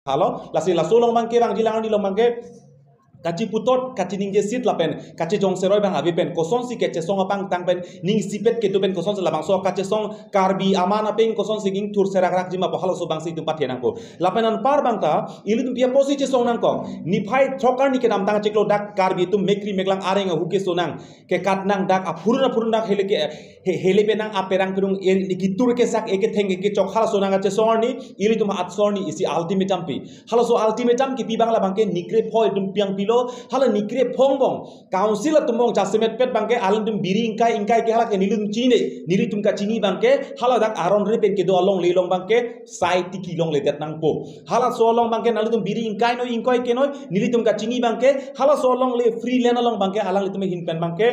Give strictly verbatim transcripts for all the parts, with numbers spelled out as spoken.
Halo, lasi laso along abangke bang jilang ni along abangke kachiputhot, kachiningje sit lapen kachejong seroi abang ave pen kosonsi kachesong apangthang pen ning isipet kedo pen kosonsi labangso kachesong Karbi aman apeng kosonsi ingthur serak rakji ma pu halaso abangsi itum pathe nangpo. Lapen anpar abang ta ilitum pi apotsi chesong nangkok? Niphai throk arni kedamtang chiklo dak Karbi atum mekri meklang areng ahu keso nang kekat nang dak aphurun aphurun dak hele ke he- hele penang aperang perung e- ketur kesak eketheng ekechok halaso nang kachesong arni ilitum atsong arni isi ultimatum pi. Halaso ultimatum kipi abang labangke nikrepho itum pi-ang pilo, hala nikrepho angbong council atum angbong jasemet pet abangke alangtum biri ingkai ingkai ke hala ke nelitum chini, nelitum kachini abangke hala dak aron re pen kedo alongle along abangke sai tiki longledet nangpo. Halaso along abangke nanglitum biri ingkai noi ingkoi ke noi, nelitum kachini abangke halaso alongle free land along abangke alanglitum ahin pen abangke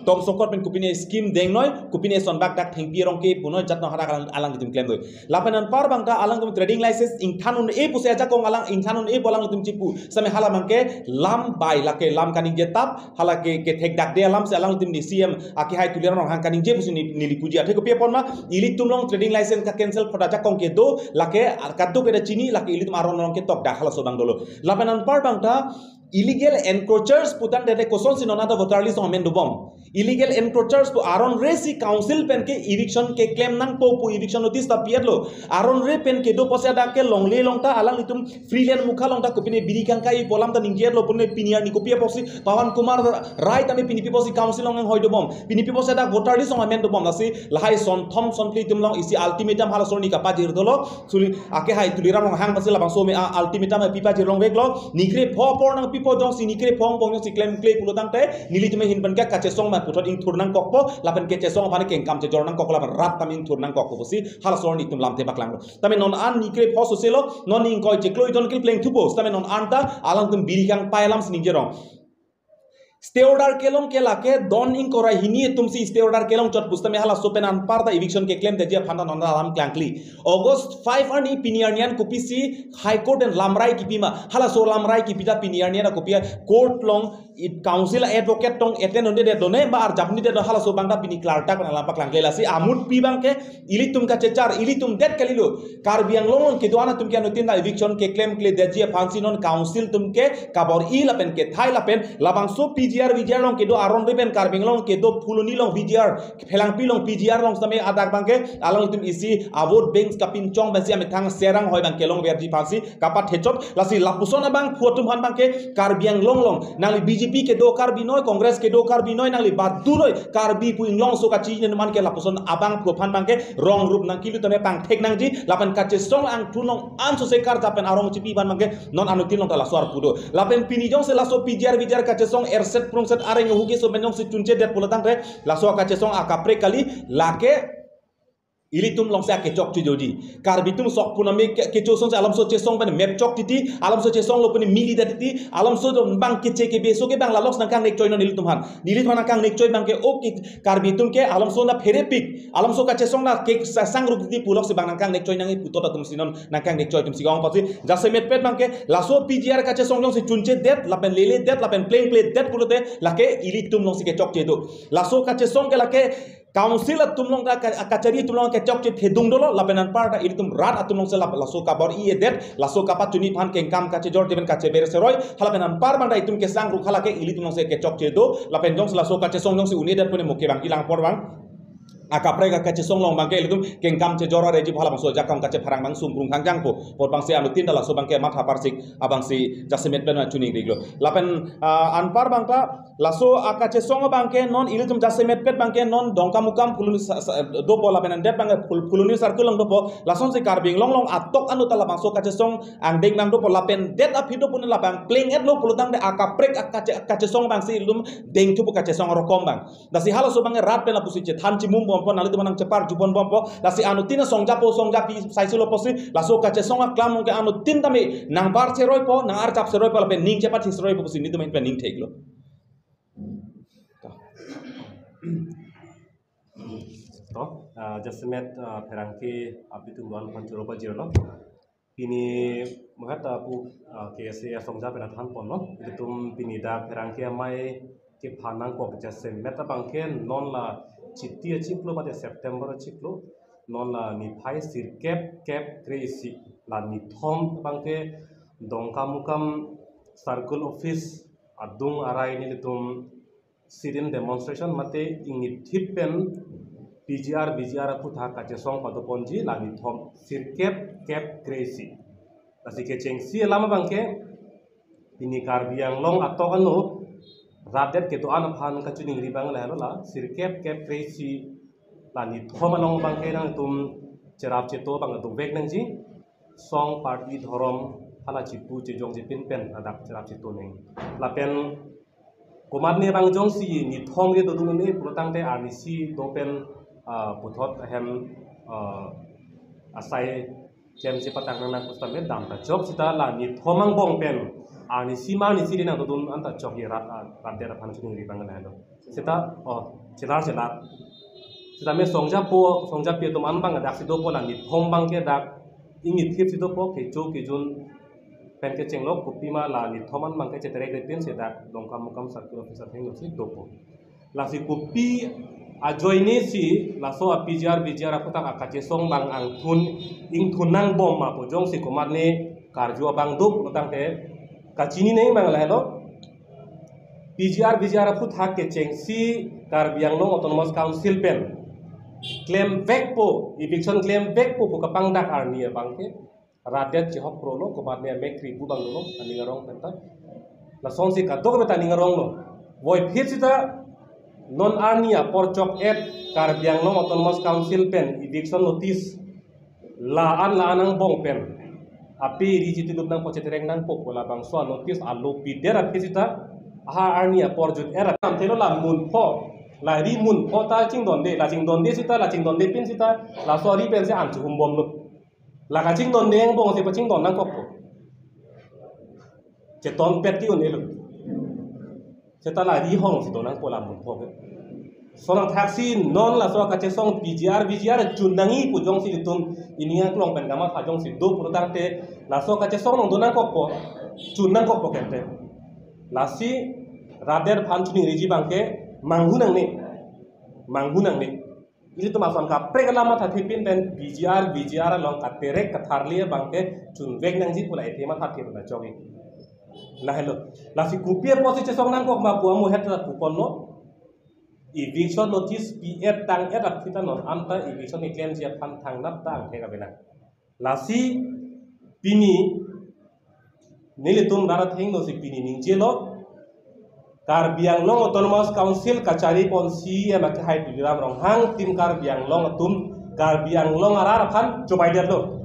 tong sokot pen kopine scheme deng noi, kopine sonbak dak thengpi arong ke pu noi, jat no hadak alang, alanglitum klem noi. Lapen anpar abang ta alangtum trading license ingthan un-e pusi ajakong alang ingthan un-e pu alanglitum chipu. Same hala abangke lam bai lake lam kaningje tap, hala ke kethek dak de alam si alanglitum ni C M akehai Tuliram Ronghang kaningje pusi ni, neli puji athe kopi apot ma ilitum along trading license ka cancel phoda ajakong kedo lake kaduk kedo chini lake ilitum aron along ketok dak halaso abang dolo. Lapen anpar abang ta illegal encroachers pu tangte kosonsi non anta voter list along amen dobom? Illegal encroachers pu aron re si council pen ke eviction keklem nangpo pu eviction notice ta pi-etlo. Aron re pen kedo pusi dak ke longle along ta alanglitum free land mukha along ta kopine biri kangkai pu alam ta ningje-etlo, pune pini arni kopi apotsi Pawan Kumar Rai tame pini pi apotsi council along anghoi dobom? Pini pi apotsi dak voter list along amen dobom? Lasi lahai sonthom sonphli atum along isi ultimatum halaso arni kapajir dolo. Suli akehai Tuliram Ronghang pusi labangso me a ultimatum pipa jirlong veklo. Nikrepho apor nangpipo, jongsi nikrepho angbong jongsi klemkle pulo tangte nelitum ahin pen ke kachesong ma puthot ingthur nangkokpo, lapen kachesong aphan kengkam chejor nangkok, lapen rat tam ingthur nangkokpo pusi halaso arni itum lamthe paklanglo. Tame non an nikrepho soselo, non ingkoi chiklo ijon kepleng thupo, tame non anta alangtum biri kangpai alam si ningjerong. Stay order kelong ke lake don ingkoi ra hini atum si stay order kelong chot pusitame halaso pen anpar ta eviction keklemdetji aphan ta non alam klangkle. August five arni pini arni an kopisi High Court pen lamrai kipi ma? Halaso lamrai kipi ta pini arni an kopi court along it council advocate tong attend un-edet do ne ba arjap un-edet do, halaso abang ta pini klardak pen alam paklangkle. Lasi amut pi abangke ilitum kachechar, ilitum det kalilo. Karbi Anglong along kedo-an atum ke anuttin ta eviction keklemkledetji aphansi non council atum ke kabor-i lapen kethai lapen labangso P G R V G R along kedo aron re pen Karbi Anglong along kedo Phuloni along V G R, Phelangpi along P G R along sitame adak abangke alanglitum isi a-vote bank kapinchong pensi amethang serang hoi abang kelongverji aphansi kapathechot. Lasi lapuson abangphu atum aphan abangke Karbi Anglong along nangli B J P kedo Karbi noi, Congress kedo Karbi noi, nangli badu noi, Karbi pu inglongso kachini anuman ke lapuson abangphu aphan abangke rong rup nangkilu tame pangthek nangji, lapen kachesong angthun along anso sekar japen arong chipi abang abangke non anuttin along ta laso arpu do. Lapen pini jongsi laso P G R V G R kachesong erset prungset areng ahu keso pen jongsi chunchedet pulo tangte laso kachesong akaprek kali, lake ilitum alongsi akechokche joji. Karbi atum sok puname ke, kecho songsi alamso chesong pen mepchok titi, alamso chesong lo pune mili da titi, alamso do bang keche kebeso ke bang lalos nangkangnekchoi non ilitum aphan. Ilitum aphan nangkangnekchoi abangke, okay, Karbi atum ke alamso na pherepik, alamso kachesong na ke sa-, sangruk titi puloksi bang nangkangnekchoi nang iputhot atum si non nangkangnekchoi atum si ong apotsi. Jasemet pet abangke laso P G R kachesong jongsi chunchedet, lapen leledet, lapen plengkledet pulote lake ilitum alongsi kechokche do. Laso kachesong ke lake council atum along ta ka-, kachari atum along kechokche thedung dolo, lapen anpar ta ilitum rat atum alongsi lap-, laso kabor-i-edet, laso kapachini aphan kengkam kachejor tipen kacheber seroi, halapen anpar abang ta itum kesangruk halake ilitum alongsi kechokche do, lapen jongsi laso kachesong jongsi un-edet pune moke abang ilang apor abang akaprek akachesong along abangke ilitum kengkam chejor areji halabangso ajakong kachepharang abang sungkrung hangjangpo, apot abangsi anuttin ta laso abangke matha parsik abangsi jasemet pen chuning riglo. Lapen, ah, anpar abang ta laso akachesong abangke non ilitum jasemet pet abangke non Dongkamukam Phuloni sa-, sa-, dopo lapen andet abangke Phul-, Phuloni circle along dopo, lasonsi Karbi Anglong along atok anu ta labangso kachesong angdeng abang dopo, lapen det aphi do pune labang pleng-etlo pulo tangte akaprek akache-, akachesong abangsi ilitum dengthupo kachesong arokom abang. Lasi halaso abangke rat pen lapusi chethan chimum bompo, nanglitum aphan nangchepar jupon bompo. Lasi anuttin songjapo songjapi saisilo pusi laso kachesong aklam along ke anuttin tame nangbar seroipo, nang-arjap seroipo, lapen ning chepathi seroipo pusi nelitum ahin pen ning theklo. To, ah, jasemet, ah, pherangke abitung doan phan choro pajirlo. Pini munghat apu, ah, K S A asongja pen athan ponlo. Ilitum pini dak pherangke amei kephan nangkok jasemet abangke non la Chiti achiklo mate September achiklo, non la niphai sirkep kep kre-isi. La nithom abangke Dongkamukam Circle Office adung arai nelitum sit-in demonstration mate ingithip pen P G R, V G R aphuthak kachesong padoponji la nithom sirkep kep kre-isi. Lasi kechengsi alam abangke pini Karbi Anglong atok ano rat det kedo-an aphan kachiningri abang lahelo, la sirkep kep kre-isi la nithom along abangke nangtum cherap cheto abang dovek nangji. Song, party, dhorom hala chipu chejong chepin pen ladak cherap cheto nang. Lapen komatne abang jongsi nithom ke dodun un-e pulotangte arnisi do pen, ah, puthot ahem, ah, asai klem chepatang nang nang pusitame dam ta chok seta la nithom angbong pen arnisi ma arnisi de nangdodun anta chokji rat, ah, rat det aphan chiningri abang lahelo. Seta, oh, chelar chelar. Seta me songjapo, songjapi atum an abang daksi dopo, la nithom abangke dak ingithipsi dopo, kecho kejun pen kechenglok, kopima la nithom an abangke cheterek repin si dak Dongkamukam Circle Office athengno si dopo. Lasi kopi ajoine si laso a P G R V G R aphuthak akachesong abang angthun ingthun nangbom ma pu jongsi komatne karju abang do pulotangte kachini nang abang lahelo. P G R V G R aphuthak kechengsi Karbi Anglong Autonomous Council pen klemvekpo, eviction klemvekpo pu kapangdak arni abangke rat det chehok prolo, komatne amek kri bu abang dolo, aning arong penta. Lasonsi kadokave ta aning aronglo. Voiphit seta non arni apor chok-et Karbi Anglong Autonomous Council pen eviction notice la-an la-an angbong pen ape ri chitilup nangpo, cheterek nangpo pu labangso a notice alo pidet aphi seta aha arni apor jut-et aphi. Amthelo la munpho, la ri munpho ta chingdonde, la chingdonde seta, la chingdonde pin seta laso ari pensi an chuhumbomlo. La kachingdonde angbong si pachingdon nangkokpo. Chetonpet ke un-elo. Seta la ri hongsi do nangpo la munpho ke. Sonang thaksi non laso kachesong P G R V G R chun nangji pu jongsi itum ining aklong pen kamatha jongsi do pulotangte laso kachesong nangdo nangkokpo, chun nangkokpo kente. Lasi rat det aphan chiningriji abangke manghu nangne. Manghu nangne. Ilitum ason kaprek alam mathathipin pen P G R V G R along katerek katharli abangke chunvek nangji pu la ethe mathathip na chokji. Lahelo. Lasi kopi apotsi chesong nangkok ma pu amu het ta puponlo. Eviction notice pi-et tang-et aphi ta non anta eviction keklemji aphan thangnat ta angthek ave nang. Lasi pini nelitum rat athengno si pini ningjelo, Karbi Anglong Autonomous Council kachari pon C E M akehai Tuliram Ronghang, Team Karbi Anglong atum Karbi Anglong arat aphan chobaidetlo.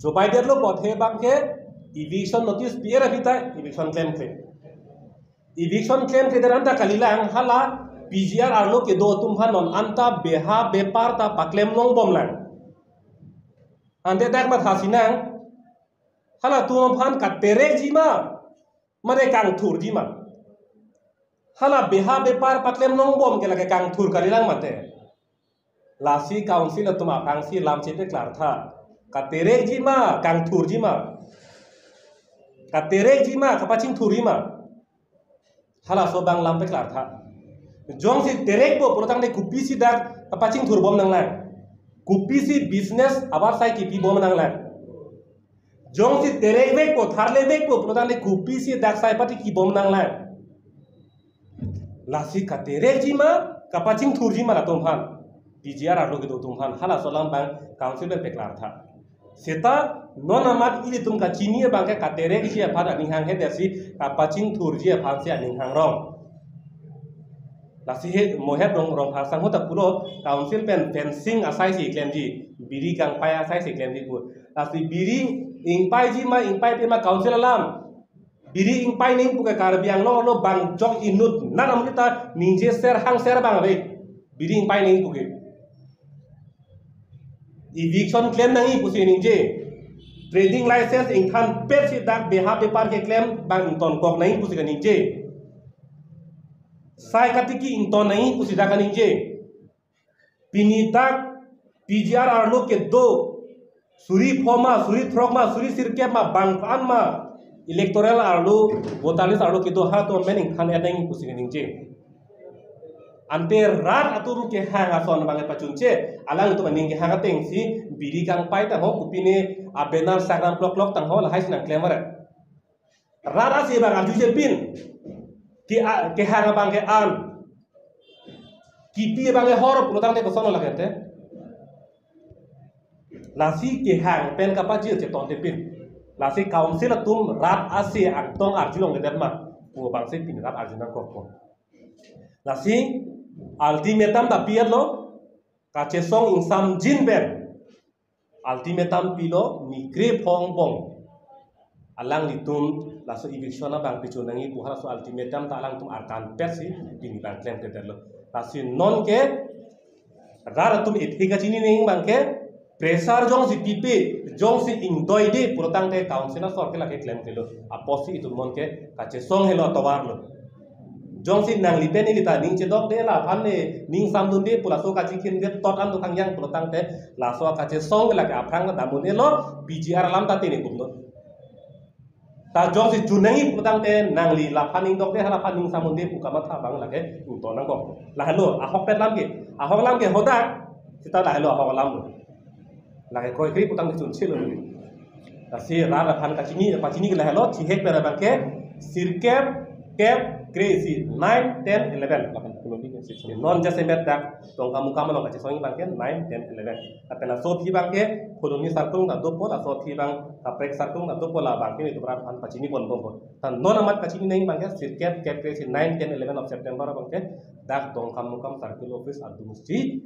Chobaidetlo pu athe abangke eviction notice pi-et aphi ta eviction klemkle. Eviction klemkledet anta kalilang, hala P G R arlo kedo atum aphan non anta beha bepar ta paklem longbomlang. Ante dak mathasi nang, halatum aphan katerekji ma, mane kangthurji ma? Hala beha bepar paklem longbom ke lake kangthur kalilang mate. Lasi council atum aphrangsi lam chepeklartha. Katerekji ma, kangthurji ma? Katerekji ma, kapachingthurji ma? Halaso abang lam peklartha. Jongsi terekpo pulotangte kopisi dak kapachingthurbom nanglang? Kopisi business avarsai kipibom nanglang? Jongsi terekvekpo, tharlevekpo pulotangte kopisi dak sai patikibom nanglang? Lasi katerekji ma, kapachingthurji ma latum aphan? P G R arlo kedo atum aphan halaso alam abang council pen peklartha. Seta non amat ilitum kachini abangke katerekji aphan aning hanghe, lasi kapachingthurji aphansi aning hangrong. Lasi he mohet rong rong phasang hota pulo council pen fencing asaisi klemji, biri kangpai asaisi klemji pu. Lasi biri ingpaiji ma, ingpaipe ma council alam? Biri ingpai nangji pu ke Karbi Anglong arlo bang jok inut nat amonit ta ningje ser hang ser abang ave. Biri ingpai nangji pu ke. Eviction klem nangji pusi ningje. Trading license ingthanpet si dak beha bepar keklem abang ingtonkok nangji pusi kaningje. Sai katiki ington nangji pusi dak kaningje. Pini dak P G R arlo kedo suri pho ma, suri throk ma, suri sirkep ma, bang an ma, electoral arlo, voter list arlo kedo halatum amen ingthan-et nangji pusi kaningje. Ante rat atum kehang ason abang pachunche, alangtum aning kehang atengsi biri kangpai tangho, kopine a-banner sakram klok klok tangho, lahai si nangklem aret. Rat asi abang arjuje pin. Ke a, kehang abang ke an. Kipi abang ke hor pulotangte kosonlo lake te. Lasi kehang pen kapajir chetonte pin. Lasi council atum rat asi angtong arjulongledet ma pu abangsi pini rat arju nangkokpo. Lasi ultimatum ta pi-etlo, kachesong ingsamjin pen ultimatum pilo, ni krephongbong alanglitum laso eviction abang pichu nangji pu halaso ultimatum ta alangtum arkan petsi pini abang klemkledetlo. Lasi nonke rat atum ethe kachini nangji abang ke pressure jongsi pipe, jongsi ingdoide pulotangte council asor ke lake klemklelo. Apotsi itum nonke kachesong helo, atovarlo. Jongsi nangli pen ili ta ning chedokde, laphan ne ning samdunde pu laso kachikhin det tot an dokang yang pulotangte laso kachesong ke lake aphrang ta dam un-elo, P G R alam ta tene kumdo. Ta jongsi chu nangji pulotangte nangli laphan ning dokde, halaphan ning sam un-e pu kamatha abang lake ington nangkok. Lahelo ahokpet alam ke, ahok alam ke hadak, seta lahelo ahok alam lo. Lake kroikre putangte chunchelo. Lasi rat aphan kachini, pachini ke lahelo, chihek pen abang ke sirkep, kep, kre-isi, nine, ten, eleven. Laphan koloni ke sixteen. Non jasemet dak Dongkamukam along kachesong abang ke nine, ten, eleven. Lapen laso aphi abang ke Phuloni circle ta dopo, laso aphi abang kaprek circle ta dopo, labang ke itum rat aphan pachini ponbompo. Ta non amat kachini nangji abang ke sirkep, kep, kre-isi, nine, ten, eleven of September abang ke dak Dongkamukam circle office adungsi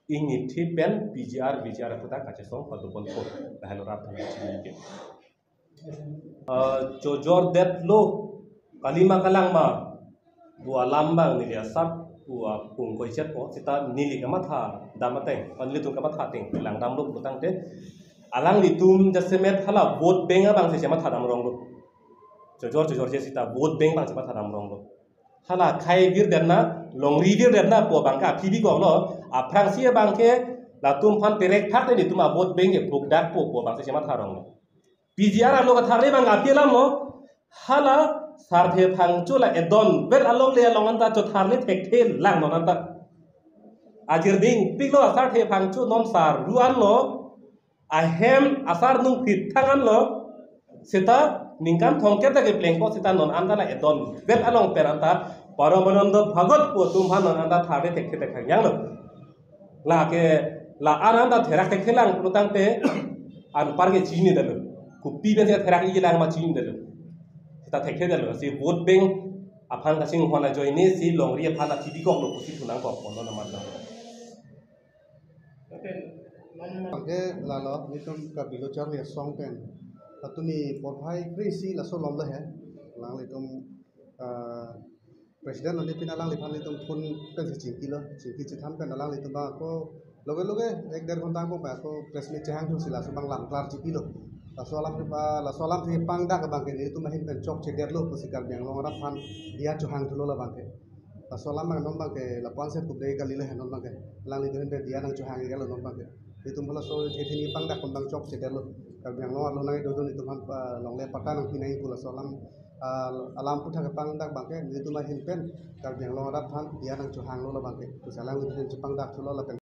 ingnithi pen P G R, V G R aputhak kachesong padoponpo. Lahelo rat aphan kachini ke. Eh, chojordetlo, kalima kalangma pu alam abang neli asap pu apung koichetpo, seta neli kamatha dam ateng, nelitum kamatha ateng langdamlo putangte, alanglitum jasemet hala vote bank abangsi chematha damronglo. Chojor chojorje seta vote bank abang chematha damronglo. Hala khei virdetna, longri virdetna pu abang ke aphi bikoklo, aphrangsi abang ke latum aphan perek thak nelitum a-vote bank ke pukdakpo pu abangsi chematha ronglo. P G R arlo katharle abang aphi alam lo. Hala Sarthe Phangcho la edon vet alongle along anta chotharle thekthe lang non anta. Ajir dingpiklo, Sarthe Phangcho non sar ru anlo. Ahem asar nung phit thang anlo. Seta ningkan thomkep ta keplengpo, seta non anta la edon vet along pen anta Paramanando Bhagat pu atum aphan non anta tharle thekthe thekthe yang lo. Lake la-an anta therak thekthe lang pulotangte anpar ke chinidetlo. Kopi pensi therak-i lang ma chinidetlo. Seta thekthedetlo. Si vote bank aphan kachinghon ajoinesi longri aphan aphi bikoklo pusi thu nangkokpo non amat lang. Anke lalo, nelitum Karbi Lo Charli Asong pen, latum ni porphai kre-isi laso alom lo he. Alanglitum, ah, President lo, neli pini alangliphan nelitum phone pensi chingkilo, chingki chethan pen alanglitum abang ako loge loge ek der ghonta angbong abang ako press meet chehang thusi laso abang lam klar chipilo. Laso alam ke ba, laso alam ke pangdak abang ke nelitum ahin pen chokchedetlo pusi Karbi Anglong arat aphan diya chohang thulo labang ke. Laso alam abang non abang ke lapuan se kubre kalilo he non abang ke. Alanglitum ahin pen diya nangchohang iklo non abang ke. Nelitum halaso thekthe ni pangdak pen abang chokchedetlo. Karbi Anglong arlo nangdodun nelitum aphan, ah, longle patta nangpi nangji pu laso alam, ah, alam aputhak kepangdak abang ke nelitum ahin pen Karbi Anglong arat aphan diya nangchohanglo labang ke. Pusi alanglitum chepangdak thulo lapen